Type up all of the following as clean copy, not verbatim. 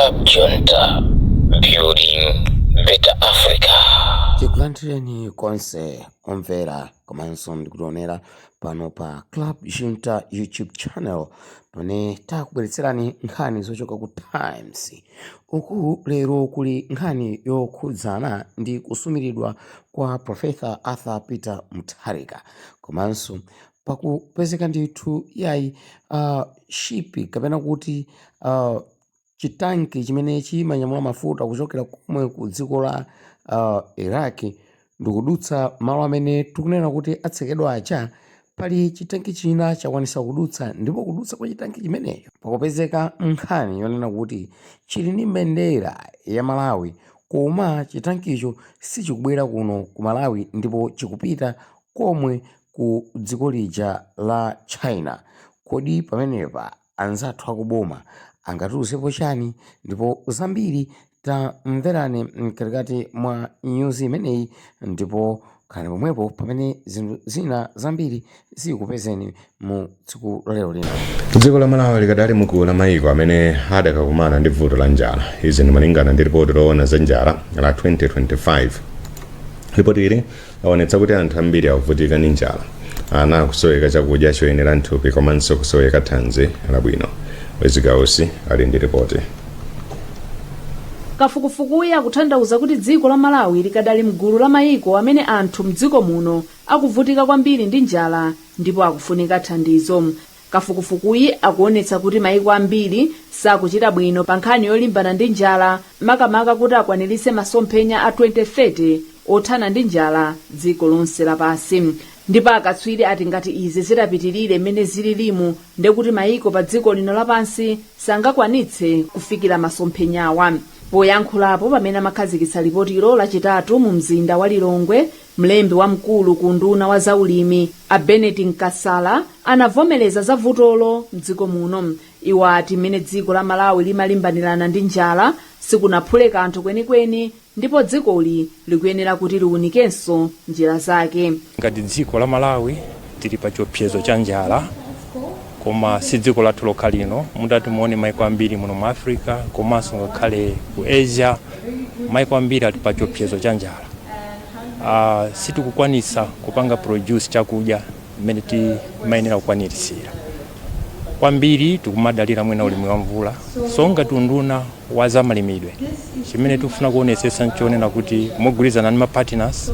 Club Junta, building better Africa. Tikulandireni konse omvera komanso ndikutionera pano pa Club Junta YouTube channel, pamene takubweretserani nkhani zochoka ku Times. Uku lero kuli nkhani yokhudzana ndi kusumiridwa kwa Professor Arthur Peter Mutharika, komanso pakupezeka ndithu yayi ship kapena kuti chitanki chimene chimanyamula mafuta kuchokera komwe ku dziko la Iraq ndikudutsa malo amene tikunena kuti atsekedwa aja. Pali chitanki china chakwanisa kudutsa, ndipo kudutsa kwa chitanki chimenecho pakupezeka nkhani yonena kuti chili ndi mbendera ya Malawi, koma chitankicho sichikubwera kuno ku Malawi ndipo chikupita komwe ku dziko lija la China. Kodi pamenepa anzathu akuboma angatiuzepo chani? Ndipo zambiri tamverani mkatikati mwa news imeneyi, ndipo khalani pomwepo pamene zinthu zina zambiri zikupezeni mu tsiku lalero lino. Dziko la Malawi likadali mgulu la mayiko amene adakakumana ndi vuto la njala. Izi ndi malingana ndi ripoti loona za njala la 2025. Ripoti ili laonetsa kuti anthu ambiri akuvutika ndi njala, ana akusoweka chakudya choyenera mthupi komanso kusoweka thanzi labwino. Wezigausi ali ndi ripoti. Kafukufukuyi akutanthauza kuti dziko la Malawi likadali mgulu la mayiko amene anthu mdziko muno akuvutika kwambiri ndi njala ndipo akufunika thandizo. Kafukufukuyi akuonetsa kuti mayiko ambiri sakuchita bwino pa nkhani yolimbana ndi njala, makamaka kuti akwaniritse masomphenya a 2030 othana ndi njala dziko lonse lapansi. Ndipo akatswiri ati ngati izi zitapitirire mmene zililimu, ndekuti mayiko pa dziko lino lapansi sangakwanitse kufikira masomphenyawa. Poyankhulapo pamene amakhazikitsa lipotilo Lachitatu mu mzinda wa Lilongwe, mlembi wamkulu ku unduna wa zaulimi a Bennet Nkasala anavomereza za vutolo mdziko muno. Iwo ati mmene dziko la Malawi limalimbanirana ndi njala sikunaphule kanthu kwenikweni, ndipo dzikoli likuyenera kuti liwunikenso njira zake. Ngati dziko la Malawi tili pa chiopsezo cha njala, koma si dziko lathu lokha lino. Mutati muone maiko ambiri muno mu Africa komanso ngakhale ku Asia, maiko ambiri ali pa chiopsezo cha njala. Sitikukwanisa kupanga produce chakudya mmene timayenera kukwanirisira. Kwambiri tikumadalira mwina ulimi wa mvula. So ngati unduna wa zamalimidwe, chimene tikufuna kuonetsetsa nchonena kuti mogwirizana ndi ma partners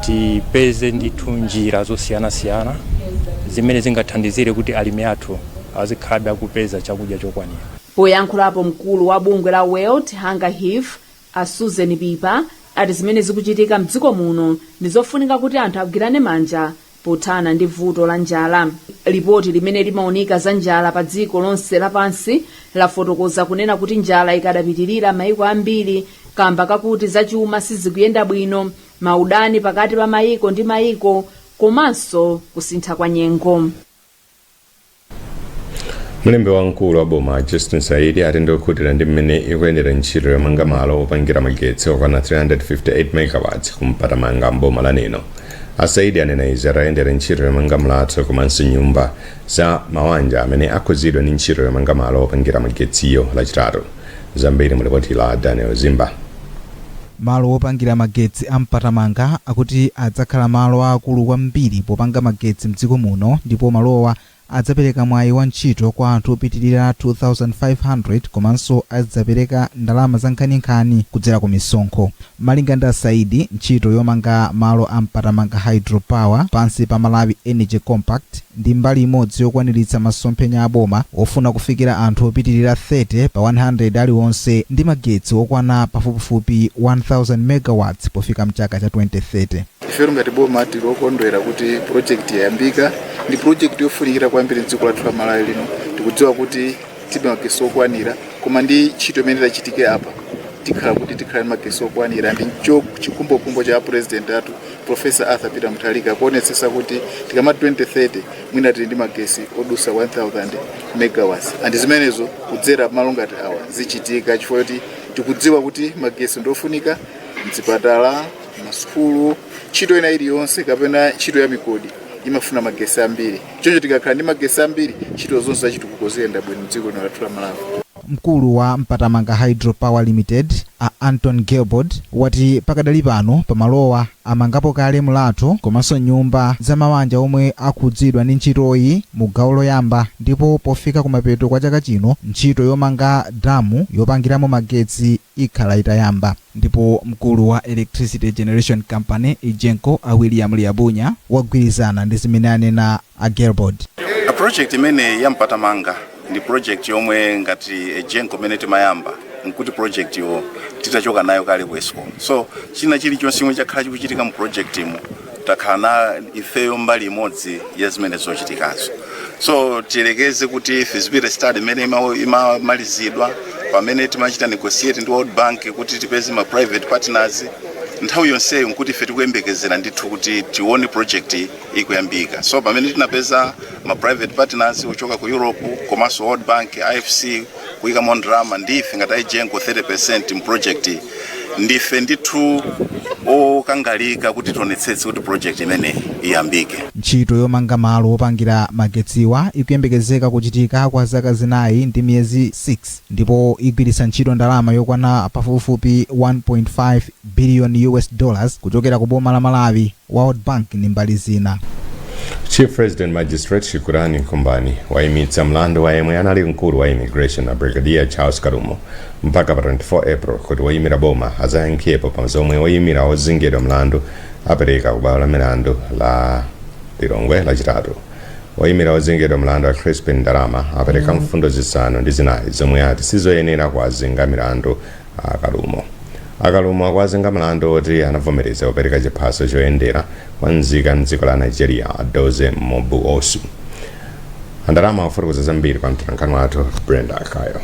tipeze ndithu njira zosiyanasiyana zimene zingathandizire kuti alimi athu azikhalabe akupeza chakudya chokwanira. Poyankhulapo, mkulu wa bungwe la World Hunger Hive a Susan Pipa ati zimene zikuchitika mdziko muno ndi zofunika kuti anthu agwirane manja pothana ndi vuto la njala. Lipoti limene limaunika za njala pa dziko lonse lapansi lafotokoza kunena kuti njala ikadapitirira mayiko ambiri kamba kakuti zachuma sizikuyenda bwino, maudani pakati pa mayiko ndi mayiko komanso kusintha kwa nyengo. Mlembi wamkulu wa boma Justin Saidi ati ndiokhutira ndi mmene ikuyendera ntchito yomanga malo opangira magetsi okwana 358 megawatts ku Mpatamanga mboma la Neno. A Saidi anena izi atayendera ntchito yomanga mlatho komanso nyumba za mawanja amene akhuzidwa ndi ntchito yomanga malo opangira magetsiyo Lachitatu. Zambiri mu ripoti la Daniel Zimba. Malo opangira magetsi a Mpatamanga akuti adzakhala malo aakulu kwambiri popanga magetsi mdziko muno, ndipo malowa adzapereka mwayi wa ntchito kwa anthu opitirira 2500 komanso adzapereka ndalama za nkhaninkhani kudzera ku misonkho. Malinga ndi Saidi, ntchito yomanga malo a Mpatamanga Hydropower pansi pa Malawi Energy Compact ndi mbali imodzi yokwaniritsa masomphenya a boma ofuna kufikira anthu opitirira 30 pa 100 aliwonse ndi magetsi okwana pafupifupi 1000 megawatts pofika mchaka cha 2030. Ifeyo ngati boma tili okondwera kuti project yayambika. Ndi project yofunikira kwambiri mdziko lathu la Malawi lino. Tikudziwa kuti tilibe magetsi okwanira, koma ndi ntchito imene itachitike apa tikhala kuti tikhala ndi magetsi okwanira. Ndi cho chikhumbokhumbo cha president athu, Professor Arthur Peter Mutharika, kuonetsetsa kuti tikamati 2030 mwina tili ndi magetsi odusa 1000 megawatts, and zimenezo kudzera malo ngati awa zichitika, chifukwa kuti tikudziwa kuti magetsi ndiofunika mzipatala, masukulu, ntchito ina iliyonse kapena ntchito ya migodi imafuna magetsi ambiri. Choncho tikakhala ndi magetsi ambiri, ntchito zonse zachitukuko ziyenda bwino mdziko lino lathu la Malawi. Mkulu wa Mpatamanga Hydropower Limited, a Anton Gelbord, wati pakadali pano pamalowa amangapo kale mlatho komanso nyumba za mabanja omwe akhudzidwa ndi ntchitoyi mu gawo loyamba, ndipo pofika kumapeto kwa chaka chino ntchito yomanga damu yopangiramo magetsi ikhala itayamba. Ndipo mkulu wa Electricity Generation Company, EGENCO, a William Liabunya, wagwirizana ndi zimene anena a Gelbord. A project imene ya Mpatamanga ndi project yomwe ngati EGENCO imene timayamba nkuti project yo titachoka nayo kale ku ESCOM. So china chilichonse chomwe chakhala chikuchitika mu project imo, takhala na ifeyo mbali imodzi ya zimene zochitikazo. So tiyelekeze kuti feasibility study imene imamalizidwa, pamene timachita negotiate ndi World Bank kuti tipeze ma private partners, nthawi yonseyo nkuti ife tikuyembekezera ndithu kuti tione project ikuyambika. So pamene tinapeza ma private partners kuchoka ku Europe komanso World Bank, IFC kuyikamo ndalama, ndife ngati EGENCO 30% mu project, ndife ndithu okangalika kuti tionetsetse kuti project imene iyambike. Ntchito yomanga malo opangira magetsiwa ikuyembekezeka kuchitika kwa zaka 4 ndi miyezi 6, ndipo igwiritsa ntchito ndalama yokwana pafupifupi 1.5 billion US dollars kuchokera ku boma la Malawi, World Bank ndi mbali zina. Chief Resident Magistrate Shukurani Nkumbani wayimitsa mlandu wa yemwe anali mkulu wa immigration na Brigadier Charles Kalumo mpaka pa 24 April kuti woyimira boma adzayankhepo pa zomwe woyimira ozengedwa mlandu apereka ku bwalo la milandu la Lilongwe Lachitatu. Woyimira ozengedwa mlandu a Crispin Ndalama apereka mfundo zisanu ndi zinayi zomwe ati sizoyenera kuwazenga milandu a Kalumo. Akalumo akuwazenga mlandu oti anavomereza kupereka chiphaso choyendera kwa nzika mdziko la Nigeria, Adoze Mobu Osu. Andalama afotokoza zambiri kwa mtolankhani wathu Brenda Kayo.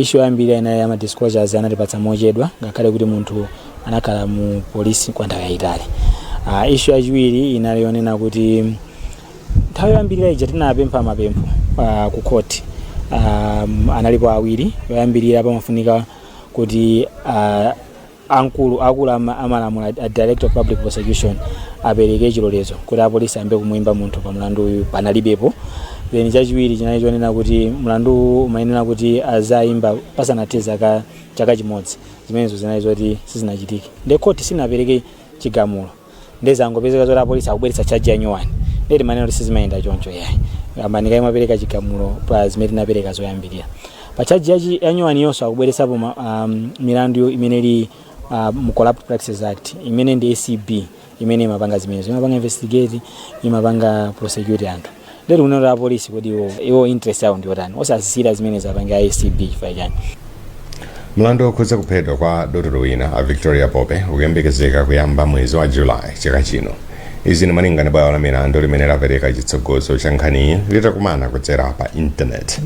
Issue yambiri inali ya ma disclosures, anatipatsa mochedwa ngakhale kuti munthu anakhala mu polisi kwa nthawi yayitali. Issue yachiwiri inali yonena kuti nthawi yoyambirira ija tinapempha mapempho ku court, analipo awiri. Yoyambirira, pamafunika kuti ankulu akulu amalamula, a Director of Public Prosecution, apereke chilolezo kuti apolisi ayambe kumuyimba munthu pa mlandu uyu, panalibepo. Then chachiwiri chinali chonena kuti mlandu umayenera kuti azayimba pasanathe chaka chimodzi. Zimenezo zinali zoti sizinachitike, nde court sinapereke chigamulo, ndezangopezeka zoti apolisi akubweretsa charge ya nyuwani. Ndeti maneno kuti sizimayenda choncho yayi, amanika imapereka chigamulo pa zimene tinapereka zoyambirira. Pa charge ya nyuwani yonso akubweretsapo milandu imene ili mu Corrupt Practices Act, imene ndi ACB imene imapanga zimenezo, imapanga investigate, imapanga prosecute anthu. Ndeti kunena apolisi kuti iwo interest yawo ndiyotani osasisira zimene zapanga ACB chifukwa chani? Mlandu wokhudza kuphedwa kwa dotolo wina a Victoria Pope ukuyembekezeka kuyamba mwezi wa Julayi chaka chino. Izi ndi malinga ndi bwalo la milandu limene lapereka chitsogozo cha nkhaniyi litakumana kudzera pa intaneti.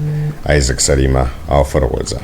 Isaac Salima awafotokoza.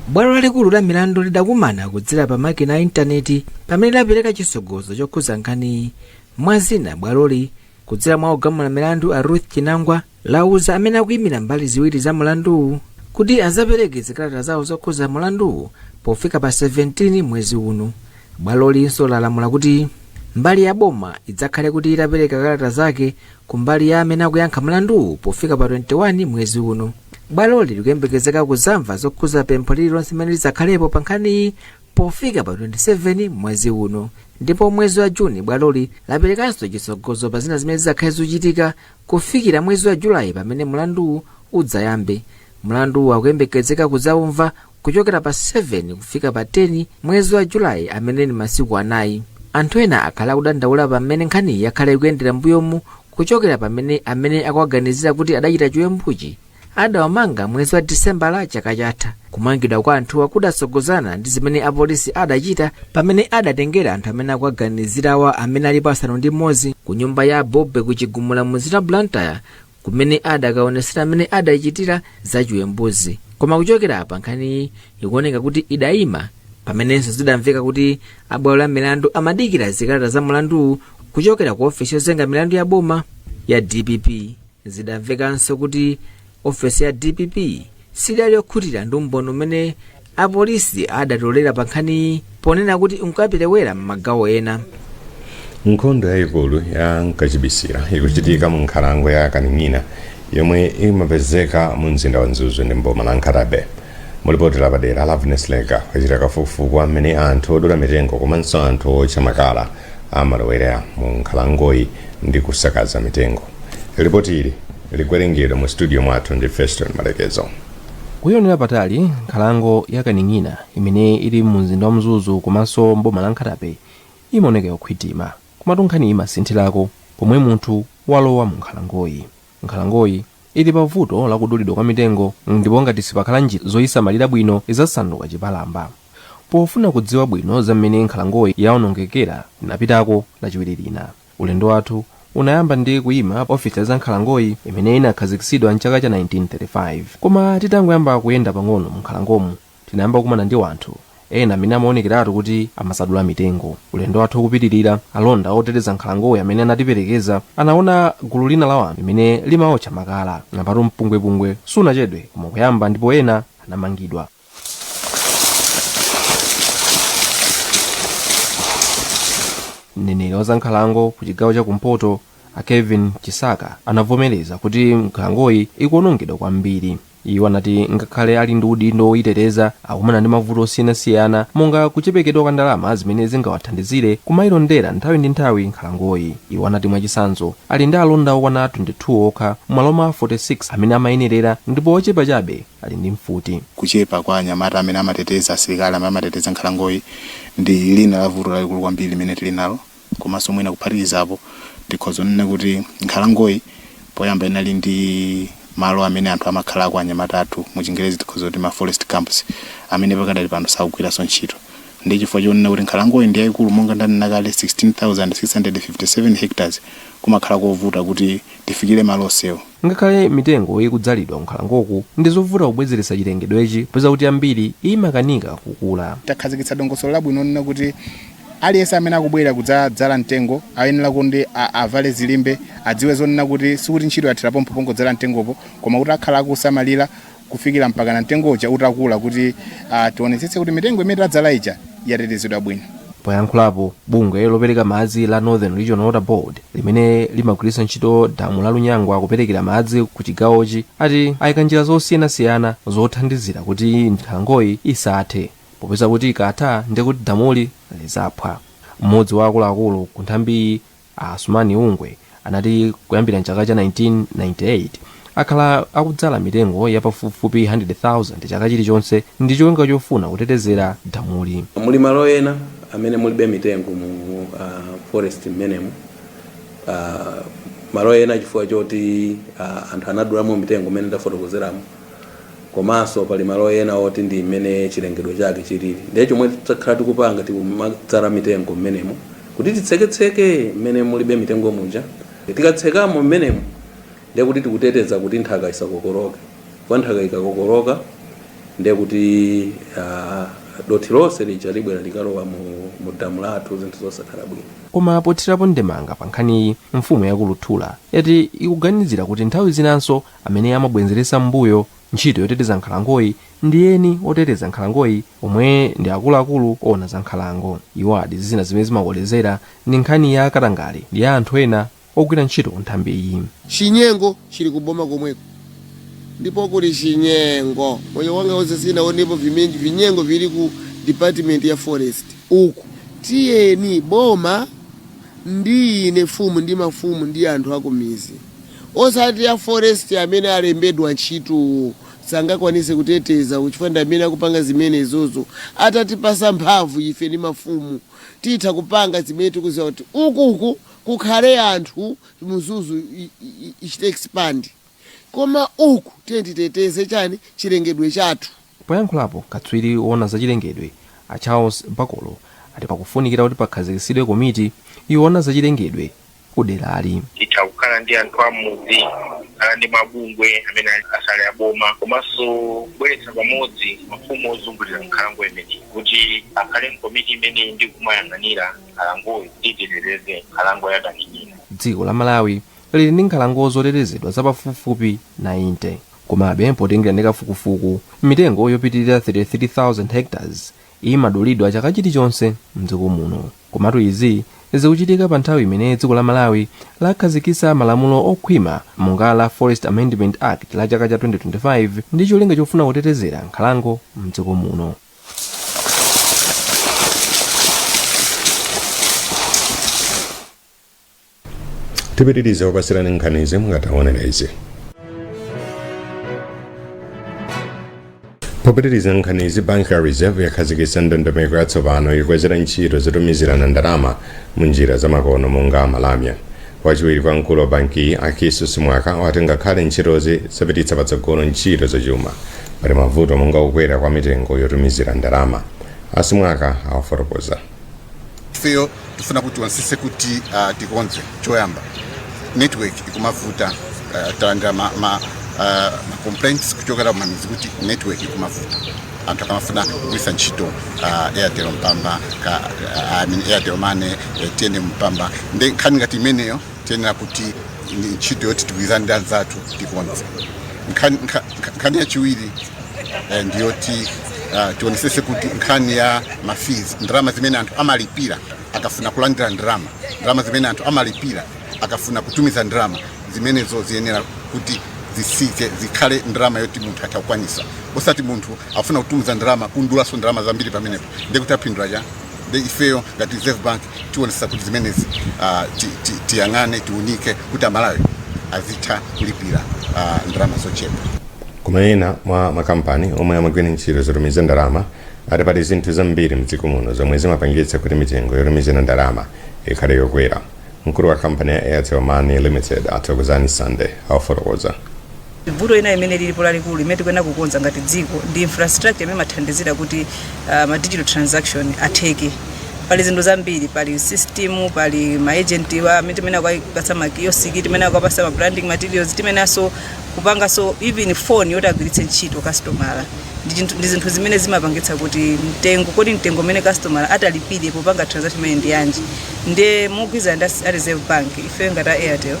Bwalo lalikulu la milandu lidakumana kudzera pa makina a intaneti pamene lapereka chitsogozo chokhudza nkhaniyi. Mwazina, bwaloli kudzera mwa ogamula milandu a Ruth Chinangwa lauza amene akuyimira mbali ziwiri za mulanduwu kuti azapereke zikalata zawo zokhudza mulanduwu pofika pa 17 mwezi uno. Bwalolinso lalamula kuti mbali ya boma idzakhale kuti itapereka kalata zake ku mbali ya amene akuyankha mlanduwu pofika pa 21 mwezi uno. Bwaloli likuyembekezeka kuzamva zokhudza pempho lililonse limene lidzakhalepo pa nkhaniyi pofika pa 27 mwezi uno. Ndipo mwezi wa Juni bwaloli laperekanso chitsogozo pa zina zimene zidzakhale zikuchitika kufikira mwezi wa Julayi pamene mlanduwu udzayambe. Mlanduwu akuyembekezeka kudzaumva kuchokera pa 7 kufika pa 10 mwezi wa Julayi, amene ni masiku 4. Anthu ena akhala akudandaula pamene nkhaniyi yakhala ikuyendera mbuyomu, kuchokera pamene amene akuwaganizira kuti adachita chiwembuchi adawamanga mwezi wa Disembala chaka chatha. Kumangidwa kwa anthuwa kudatsogozana ndi zimene apolisi adachita pamene adatengera anthu amene akuwaganizirawa, amene alipo 6, ku nyumba ya Bobe kuchigumula mu mzinda wa Blantyre, kumene adakaonesera amene adachitira zachiwembuzi. Koma kuchokera apa nkhaniyi ikuoneka kuti idayima, pamenenso zidamveka kuti abwalo la milandu amadikira zikalata za mulanduwu kuchokera ku ofesi yozenga milandu ya boma ya DPP. Zidamvekanso kuti ofesi ya DPP sidali yokhutira ndi umboni umene apolisi adatolera pa nkhaniyi, ponena kuti unkaperewera m'magawo ena. Nkhondo yayikulu ya mkachibisira ikuchitika mu nkhalango ya Kaning'ina. Yomwe imapezeka mu mzinda wa Mzuzu ndi mboma la Nkhata Bay. Mulipoti lapadera, Loveness Leka wachita kafukufuku amene anthu odula mitengo komanso anthu otcha makala amalowera mu nkhalangoyi ndi kusakaza mitengo. Lipoti ili likuwerengedwa mu studio mwathu ndi Feston Malekezo. Kuyionera patali nkhalango ya Kaning'ina imene ili mu mzinda wa Mzuzu komanso mboma la Nkhata Bay imaoneka yokhwitima, komatu nkhani imasinthirako pomwe munthu walowa mu nkhalangoyi. Nkhalangoyi ili pa vuto lakudulidwa kwa mitengo, ndipo ngati sipakhala njira zoyisamalira bwino idzasanduka chipalamba. Pofuna kudziwa bwino za mmene nkhalangoyi yaonongekera, tinapitako Lachiwiri lina. Ulendo wathu unayamba ndi kuyima ofisi za nkhalangoyi imene inakhazikitsidwa mchaka cha 1935. Koma titangoyamba kuyenda pang'ono mu nkhalangomu, tinayamba kukumana ndi wanthu ena amene amaonekeratu kuti amasadula mitengo. Ulendo wathu ukupitirira, alonda oteteza nkhalangoyi amene anatiperekeza anaona gulu lina la wanthu limene limaotcha makala. Napatu mpungwepungwe sunachedwe koma kuyamba, ndipo ena anamangidwa. Mneneri wa zankhalango ku chigawo chakumpoto, a Kevin Chisaka, anavomereza kuti nkhalangoyi ikuonongedwa kwambiri. Iwo anati ngakhale ali ndi udindo woyiteteza, akumana ndi mavuto osiyanasiyana monga kuchepekedwa kwa ndalama zimene zingawathandizire kumayilondera nthawi ndi nthawi nkhalangoyi. Iwo anati mwachitsanzo ali ndi alonda okwana 22 okha m'malo mwa 46 amene amayenerera, ndipo ochepa chabe ali ndi mfuti. Kuchepa kwa anyamata amene amateteza, asilikali amene amateteza nkhalangoyi, ndi lina la vuto lalikulu kwambiri limene tili nalo. Komanso mwina kuphatikizapo, tikhoza kunena kuti nkhalangoyi poyamba inali ndi malo amene anthu amakhalako, anyamata athu, mu Chingerezi tikhoza kuti ma forest camps, amene pakadali pano sakugwiranso ntchito, ndi chifukwa chonena kuti nkhalangoyi ndi yayikulu, monga ndanena kale, 16,657 hectares, kumakhala kovuta kuti tifikire malo onsewo. Ngakhale mitengo ikudzalidwa kunkhalangoku, ndi zovuta kubwezeretsa chilengedwechi popeza kuti ambiri imakanika kukula. Takhazikitsa dongosolo labwino nena kuti aliyense amene akubwera kudzadzala mtengo ayenera kuti avale zilimbe, adziwe zonena kuti sikuti ntchito yathera pompo pongodzala mtengopo, koma kuti akhala akusamalira kufikira mpakana mtengo uja utakula, kuti tionetsetse kuti mitengo imene tadzala ija yatetezedwa bwino. Poyankhulapo, bungwe lopereka madzi la Northern Regional Water Board limene limagwiritsa ntchito damu la Lunyangwa kuperekera madzi ku chigawochi ati ayika njira zosiyanasiyana zothandizira kuti nkhalangoyi isathe, popeza kuti ikatha ndikuti damuli lizaphwa. Mmodzi wa akuluakulu ku nthambiyi, a Asumani Ungwe, anati kuyambira mchaka cha 1998 akhala akudzala mitengo ya pafupifupi 100,000 chaka chilichonse ndi cholinga chofuna kutetezera damuli. Muli malo ena amene mulibe mitengo mu forest mmenemu, malo ena chifukwa choti anthu anadulamo mitengo mmene ndafotokozeramo, komanso pali malo ena oti ndi mmene chilengedwe chake chilili. Ndiye chomwe takhala tikupanga, tikumadzala mitengo mmenemo kuti titseketseke mmene mulibe mitengo muja. Tikatsekamo mmenemo, ndiye kuti tikuteteza kuti nthaka isakokoloke, kwa nthaka ikakokoloka ndiye kuti dothi lonse lija libwera likalowa mu damu lathu, zinthu zosakhala bwino. Koma pothirapo ndemanga pa nkhaniyi, mfumu yakuluthula yati ikuganizira kuti nthawi zinanso amene amabwezeretsa mbuyo ntchito yoteteza nkhalangoyi ndi eni oteteza nkhalangoyi omwe ndi akuluakulu ona za nkhalango. Iwo ati zina zimene zimakolezera ndi nkhani ya katangale ndi ya anthu ena ogwira ntchito ku nthambi iyi. Chinyengo chili kuboma komweko, ndipo kuli chinyengo. Moyo wanga wonse sinaonepo vinyengo vili ku department ya forest uku. Tiyeni boma ndi ine fumu ndi mafumu ndi anthu akumizi, osati ya forest amene alembedwa ntchito sangakwanise kuteteza chifukwa ndi amene akupanga zimenezozo. Atatipasa mphamvu ife ndi mafumu, titha kupanga zimene tikuziwa kuti ukuku kukhale anthu, Mzuzu ichite expand, koma uku tiye titeteze chani, chilengedwe chathu. Poyankhulapo, katswiri woona zachilengedwe a Charles Bakolo ati pakufunikira kuti pakhazikitsidwe komiti yoona zachilengedwe ku derali. Itha kukhala ndi anthu amudzi, kukhala ndi mabungwe amene asali aboma, komanso kubweretsa pamodzi mafumu ozungulira nkhalango imeneyi kuti akhale mkomiti imeneyi ndi kumayang'anira nkhalangoyi kuti titeteze nkhalango ya Kaning'ina. Dziko la Malawi lili ndi nkhalango zotetezedwa zapafupifupi 90. Komabe potengera ndi kafukufuku, mitengo yopitirira 33,000 hectares Imadulidwa chaka chilichonse mdziko muno. Komatu izi zikuchitika pa nthawi imene dziko la Malawi lakhazikitsa malamulo okhwima monga la Forest Amendment Act la chaka cha 2025 ndi cholinga chofuna kutetezera nkhalango mdziko muno. Tipitirize kupatsirani nkhanizi mukataonera izi. Popitiriza nkhanizi, banki ya Reserve yakhazikitsa ndondomeko yatsopano yokwezera ntchito zotumizirana ndalama mu njira zamakono monga malamya. Wachiwiri kwa mkulu wa bankiyi, Akisu Simwaka, wati ngakhale ntchitozi zapititsa patsogolo ntchito zachuma, pali mavuto monga kukwera kwa mitengo yotumizira ndalama. A Simwaka awafotokoza. Ifeyo tifuna kuti tionesese kuti tikonze. Choyamba, network ikumavuta. Talandira ma complaints kuchokera kumamidzi kuti network ikumavuta anthu akamafuna kugwiritsa ntchito Airtel Mpamba ka, I mean Airtel Money, TNM Mpamba. Nde nkhani ngati imeneyo tiyenera kuti ndi ntchito yoti tigwirizane ndi anzathu tikonze. Nkhani yachiwiri ndiyoti tionesese kuti nkhani ya ma fees, ndalama zimene anthu amalipira akafuna kulandira ndalama, ndalama zimene anthu amalipira akafuna kutumiza ndalama, zimenezo ziyenera kuti zisike, zikhale ndalama yoti munthu atha kukwanisa, osati munthu afuna kutumiza ndalama kundulanso ndalama zambiri pamenepo, ndiye kuti apindula chani? Ndi ifeyo ngati Reserve Bank tionesesa kuti zimenezi tiyang'ane, tiunike kuti Amalawi azitha kulipira ndalama zochepa. Koma ena mwa makampani omwe amagwira ntchito zotumiza ndalama ati pali zinthu zambiri mdziko muno zomwe zimapangitsa kuti mitengo yotumizira ndalama ikhale yokwera. Mkulu wa kampani ya Airtel Money Limited, a Thokozani Sande, afotokoza. Vuto ina imene lilipo lalikulu imene tikuyenera kukonza ngati dziko ndi infrastructure imene imathandizira kuti ma digital transaction atheke. Pali zinthu zambiri, pali system, pali ma agent wa amene timene akupatsa ma kiosk, timene akupatsa ma branding materials, timenenso kupanganso even phone yoti agwiritse ntchito customer. Ndi zinthu zimene zimapangitsa kuti mtengo, kodi mtengo umene customer atalipire popanga transaction imene ndi yanji? Ndiye mogwirizana ndi a Reserve Bank, ife ngati a Airtel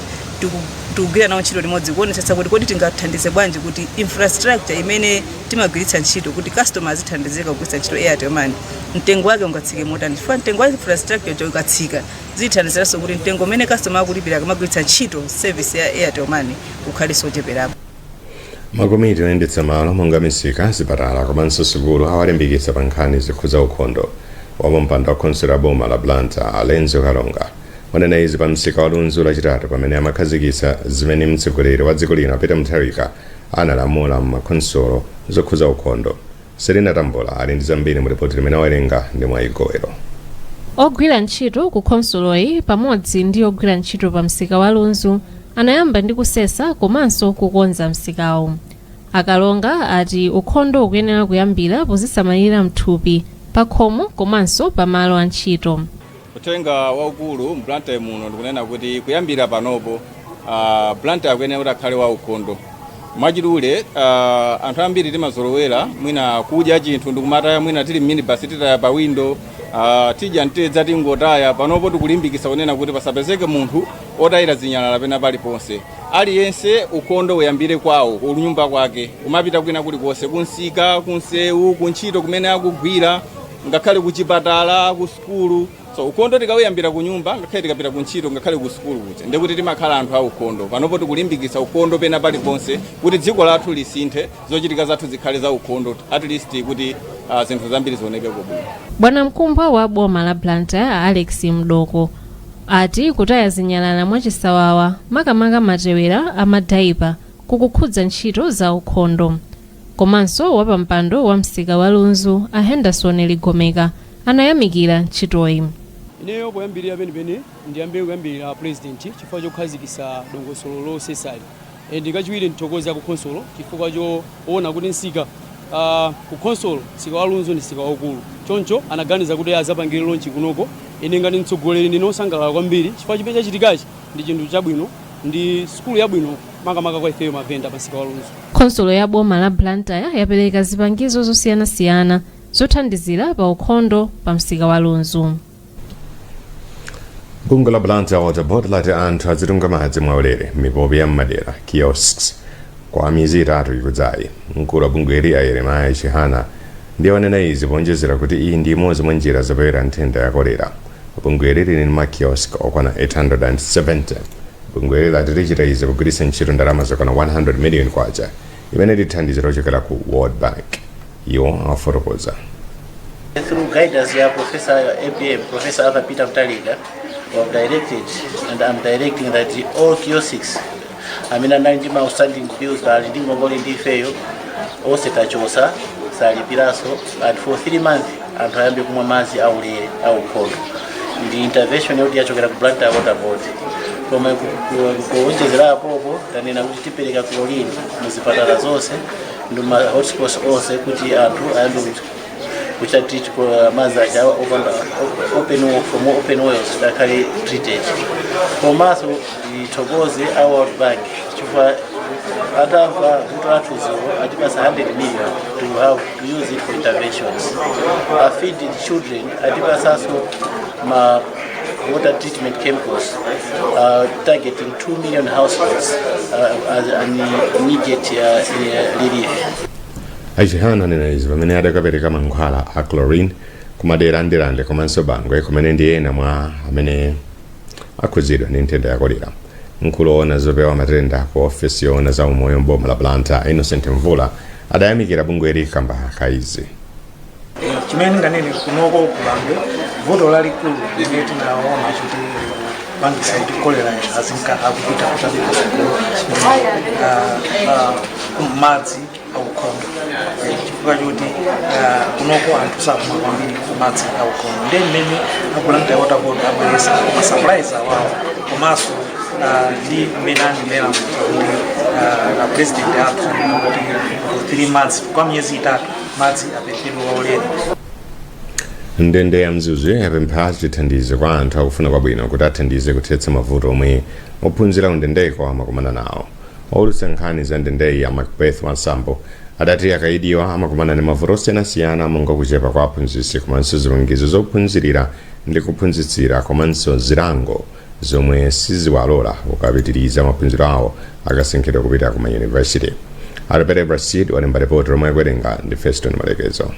tikugwira nawo ntchito limodzi kuonetsetsa kuti kodi tingathandize bwanji kuti infrastructure imene timagwiritsa ntchito kuti customer azithandizika kugwiritsa ntchito Airtel Money, mtengo wake ungatsike motani, chifukwa mtengo wa infrastructure uja ukatsika, zithandiziranso kuti mtengo umene customer akulipira akamagwiritsa ntchito service ya Airtel Money ukhalenso ocheperapo. Makomiti oyendetsa malo monga misika, zipatala komanso sukulu awalimbikitsa pa nkhani zokhudza ukhondo. Wapampando wa khonsolo ya boma la Blantyre, a Lenzo Kalonga, wanena izi pa msika wa Lunzu Lachitatu pamene amakhazikitsa zimene mtsogoleri wa dziko lino Peter Mutharika analamula m'makhonsolo zokhudza ukhondo. Selina Tambola ali ndi zambiri mu ripoti limene awerenga ndi Mwayi Gowero. Ogwira ntchito ku khonsoloyi pamodzi ndi ogwira ntchito pa msika wa Lunzu anayamba ndi kusesa komanso kukonza msikawu. A Kalonga ati ukhondo ukuyenera kuyambira pozisamalira mthupi, pakhomo komanso pa malo a ntchito. Uthenga waukulu m'Blantyre muno ndikunena kuti kuyambira panopo Blantyre akuyenera kuti akhale wa ukhondo. Mwachidule, anthu ambiri timazolowera mwina kudya chinthu ndikumataya, mwina tili m'minibus titaya pa window, tidya mtedza tingotaya. Panopo tikulimbikitsa kunena kuti pasapezeke munthu otayira zinyalala pena paliponse. Aliyense ukhondo uyambire kwawo, kunyumba kwake, umapita kwina kulikonse, kunsika, kunsewu, kuntchito kumene akugwira, ngakhale kuchipatala, ku sukulu. So ukhondo tikawuyambira ku nyumba, ngakhale tikapita ku ntchito, ngakhale ku sukulu kuja, ndekuti timakhala anthu aukhondo. Panopo tikulimbikitsa ukhondo pena paliponse kuti dziko lathu lisinthe, zochitika zathu zikhale za ukhondo, at least kuti zinthu zambiri zioneke bwino. Bwanamkubwa wa boma la Blantyre, Alex Mdoko, ati kutaya zinyalala mwachisawawa, makamaka matewera a madaipa, kukukhudza ntchito za ukhondo. Komanso wapampando wa msika wa Lunzu, a Henderson Ligomeka, anayamikira ntchitoyi. Ineyo poyambirira penipeni ndiyambe kuyambirira president chifukwa chokhazikitsa dongosolo losesali, and kachiwiri ndithokoza ku khonsolo chifukwa choona kuti msika ku khonsolo, msika wa Lunzu ndi msika waukulu, choncho anaganiza kuti azapangire launch kunoko. Ine ngati mtsogoleri ndine osangalala kwambiri chifukwa chimene chachitikachi ndi chinthu chabwino, ndi sukulu yabwino, makamaka kwa ifeyo mavenda pa msika wa Lunzu. Khonsolo ya boma la Blantyre yapereka zipangizo zosiyanasiyana zothandizira pa ukhondo pa msika wa Lunzu. Bungwe la Blantyre Water Board lati anthu azitunga madzi mwaulere m'mipopi ya m'madera, kiosks, kwa miyezi 3 ikudzayi. Mkulu wa bungweli, a Yeremiah Chihana, Ndiye wanena izi poonjezera kuti iyi ndi imodzi mwa njira zopewera nthenda ya kolera. Bungweli lili ndi ma kiosk okwana 870. Bungweli lati lichita izi pogwiritsa ntchito ndalama zokwana 100 million kwacha imene ndi thandizo lochokera ku World Bank. Iwo afotokoza. Through guidance ya Professor APM, Professor Arthur Peter Mutharika, we have directed and I'm directing that all kiosks amene anali ndi ma outstanding bills, ali ndi ngongole ndi ifeyo, onse tachosa, salipiranso, and for 3 months anthu ayambe kumwa madzi aulere, aukhondo. Ndi intervention yoti yachokera ku Blantyre Water Board. Koma kuonjezera apopo, tanena kuti tipereka chlorine muzipatala zonse ndi ma hotspots onse kuti anthu ayambe kuchita treat madzi aja open from open wells akhale treated. Komanso ndithokoze a World Bank chifukwa atamva vuto lathu dzulo atipasa 100 million to have to use it for interventions. A Feed the Children atipasanso ma water treatment chemicals targeting 2 million households as an immediate relief. A Chihana anena izi pamene adakapereka mankhwala a chlorine kumadera a Ndirande komanso Bangwe, kumene ndi ena mwa amene akhudzidwa ndi nthenda ya kolera. Mkulu woona zopewa matenda ku ofesi yoona za umoyo mboma la Blantyre, Innocent Mvula, adayamikira bungweli kamba ka izi. Chimene ndinganene, kunoko ku Bangwe vuto lalikulu limene tinaona kuti kupangisa kuti kolera azinka akupita kutabe kusukulu, madzi aukhondo, chifukwa choti kunoko anthu sakumwa kwambiri madzi aukhondo. Ndiye mmene a Blantyre Water Board abweresa ma supplies awawo, komanso ndi mmene anenera kuti a president athu anena kuti for 3 months, kwa miyezi 3, madzi aperekedwe waulere. Ndende ya Mzuzu yapempha chithandizo kwa anthu akufuna kwabwino kuti athandize kuthetsa mavuto omwe ophunzira kundendeko amakumana nawo. Owulutsa nkhani za ndendeyi ya Macbeth Wansambo adati akaidiwa amakumana ndi mavuto osiyanasiyana monga kuchepa kwa aphunzitsi komanso zipangizo zophunzirira ndi kuphunzitsira, komanso zilango zomwe siziwalola kukapitiriza maphunziro awo akasankhidwa kupita ku mayunivesiti. Atapere Brasid walemba ripoti lomwe akuwerenga ndi Feston Malekezo.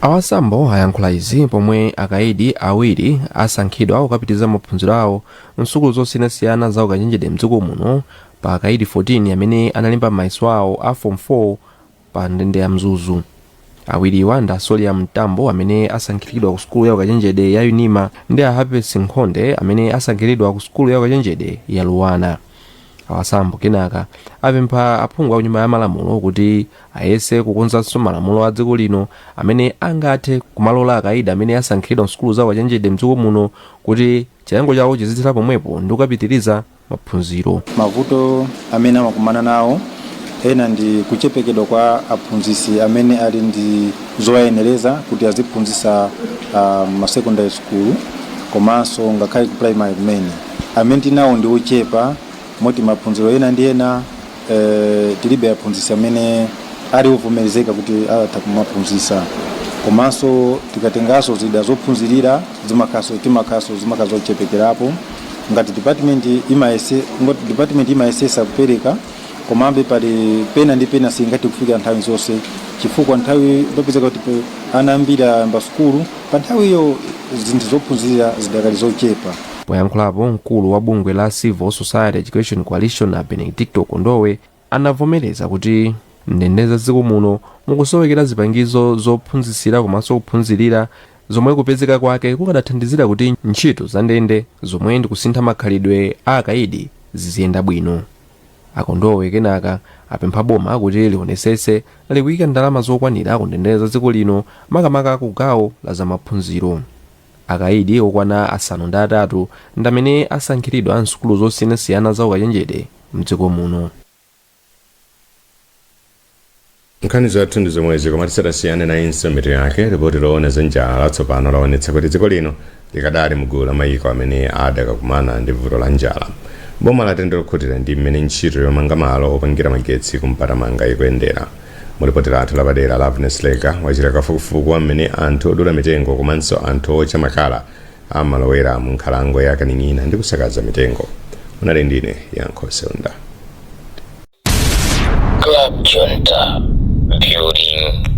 Awasambo ayankhula izi pomwe akaidi awiri asankhidwa kukapitiriza maphunziro awo msukulu zosiyanasiyana za ukachenjede mdziko muno, pa akaidi 14 amene analemba mayeso awo a Form 4 pa ndende ya Mzuzu. Awiriwa ndi Asolia Mtambo amene asankhiridwa ku sukulu ya ukachenjede ya Unima, ndi a Happy Nkhonde amene asankhiridwa ku sukulu ya ukachenjede ya Luwana. Awasambo kenaka apempha aphungu a nyumba ya malamulo kuti ayese kukonzanso malamulo a dziko lino amene angathe kumalola akaidi amene asankhidwa msukulu za ukachenjede mdziko muno kuti chilango chawo chizithera pomwepo ndi kukapitiriza maphunziro. Mavuto amene amakumana nawo ena ndi kuchepekedwa kwa aphunzitsi amene ali ndi zowayenereza kuti aziphunzitsa ma secondary school, komanso ngakhale ku primary kumene amene tinawo ndi ochepa, moti maphunziro ena ndi ena tilibe aphunzitsi amene ali ovomerezeka kuti atha kumaphunzitsa. Komanso tikatenganso zida zophunzirira zimakhaso timakhaso zimakhala zochepekerapo. Ngati department imayese, ngati department imayesesa kupereka, komabe pali pena ndi pena singati kufika nthawi zonse, chifukwa nthawi popezeka kuti ana ambiri ayamba sukulu pa nthawi iyo, zinthu zophunzirira zidakali zochepa. Poyankhulapo, mkulu wa bungwe la Civil Society Education Coalition a Benedicto Kondowe anavomereza kuti ndende za dziko muno mukusowekera zipangizo zophunzitsira komanso kuphunzirira, zomwe kupezeka kwake kukadathandizira kuti ntchito za ndende zomwe ndi kusintha makhalidwe a akaidi ziziyenda bwino. Akondowe kenaka apempha boma kuti lionesese likuyika ndalama zokwanira ku ndende za dziko lino, makamaka ku gawo la zamaphunziro. Akaidi okwana 8 ndi amene asankhiridwa msukulu zosiyanasiyana za ukachenjede mdziko muno. Nkhani zathu ndi zomwezi, koma tisadasiyane nayinso mitu yake. Ripoti loona za njala latsopano laonetsa kuti dziko lino likadali mgulu la mayiko amene adakakumana ndi vuto la njala. Boma lati ndilokhutira ndi mmene ntchito yomanga malo opangira magetsi kuMpatamanga ikuyendera. Mu ripoti lathu lapadera, Loveness Leka wachita kafukufuku wa mmene anthu odula mitengo komanso anthu otcha makala amalowera mu nkhalango ya Kaning'ina ndi kusakaza mitengo. Munali ndine Yankho Seunda. Club Junta, building